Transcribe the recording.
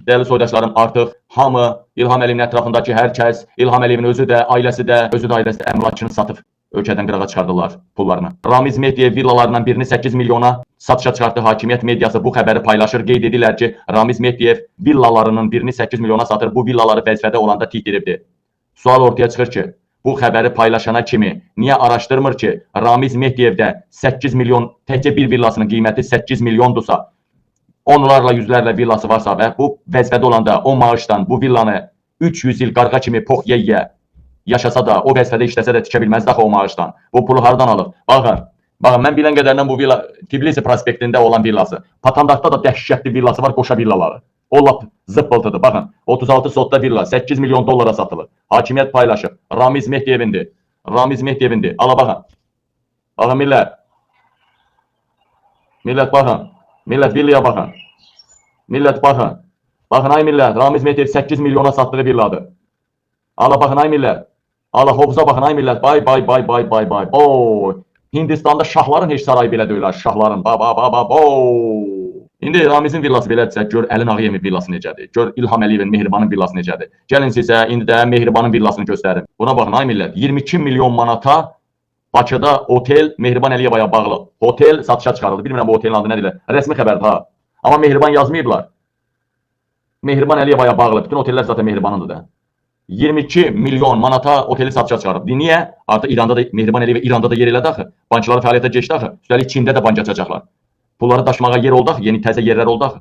Dəyərli soydaşlarım, artıq hamı İlham Əliyevin ətrafındakı hər kəs, İlham Əliyevin özü də, ailəsi də, özü də ailəsi də əmlakını satıb ölkədən qırağa çıxardılar pullarını. Ramiz Mehdiyev villalarından birini 8 milyona satışa çıxartdı. Hakimiyyət mediası bu xəbəri paylaşır. Qeyd edirlər ki, Ramiz Mehdiyev villalarının birini 8 milyona satır. Bu villaları vəzifədə olanda tikdiribdi. Sual ortaya çıxır ki, bu xəbəri paylaşana kimi niyə araşdırmır ki, Ramiz Mehdiyevdə 8 milyon, təkcə bir villasının qiyməti 8 milyondursa, onlarla, yüzlərlə villası varsa və bu vəzifədə olanda o maaşdan bu villanı 300 il qarğa kimi pox yeyə yaşasa da, o vəzifədə işləsə də tikə bilməzdi axı o maaşdan. Bu pulu hardan alıb? Baxın, baxın, mən bilən qədərindən bu villa Tbilisi prospektində olan villası. Patandakda da dəhşətli villası var, qoşa villaları. O lap zıppıltıdır. Baxın, 36 sotda villa 8 milyon dollara satılır. Hakimiyyət paylaşıb. Ramiz Mehdiyevindir. Ramiz Mehdiyevindir. Ala baxın. Baxın millət. Millət baxın. Millət villaya baxın. Millət baxın. Baxın ay millət, Ramiz Mehdiyev 8 milyona satdığı villadır. Ala baxın ay millət. Ala hovuza baxın ay millət. Bay bay bay bay bay bay. Boy. Hindistanda şahların heç sarayı belə deyirlər. Şahların. Ba ba ba ba bo. İndi Ramizin villası belədirsə, gör Əlin Ağayevin villası necədir. Gör İlham Əliyevin, Mehribanın villası necədir. Gəlin sizə indi də Mehribanın villasını göstərim. Buna baxın ay millət. 22 milyon manata Bakıda otel Mehriban Əliyevaya bağlı otel satışa çıxarıldı. Bilmirəm bu otelin adı nədir. Rəsmi xəbərdir ha. Amma Mehriban yazmayıblar. Mehriban Əliyevaya bağlı. Bütün otellər zaten Mehribanındır da. 22 milyon manata oteli satışa çıxarıb. Niyə? Artıq İranda da Mehriban Əliyeva İranda da yer elədi axı. Bankları fəaliyyətə keçdi axı. Üstəlik Çində də bank açacaqlar. Pulları daşımağa yer oldu axı, yeni təzə yerlər oldu axı.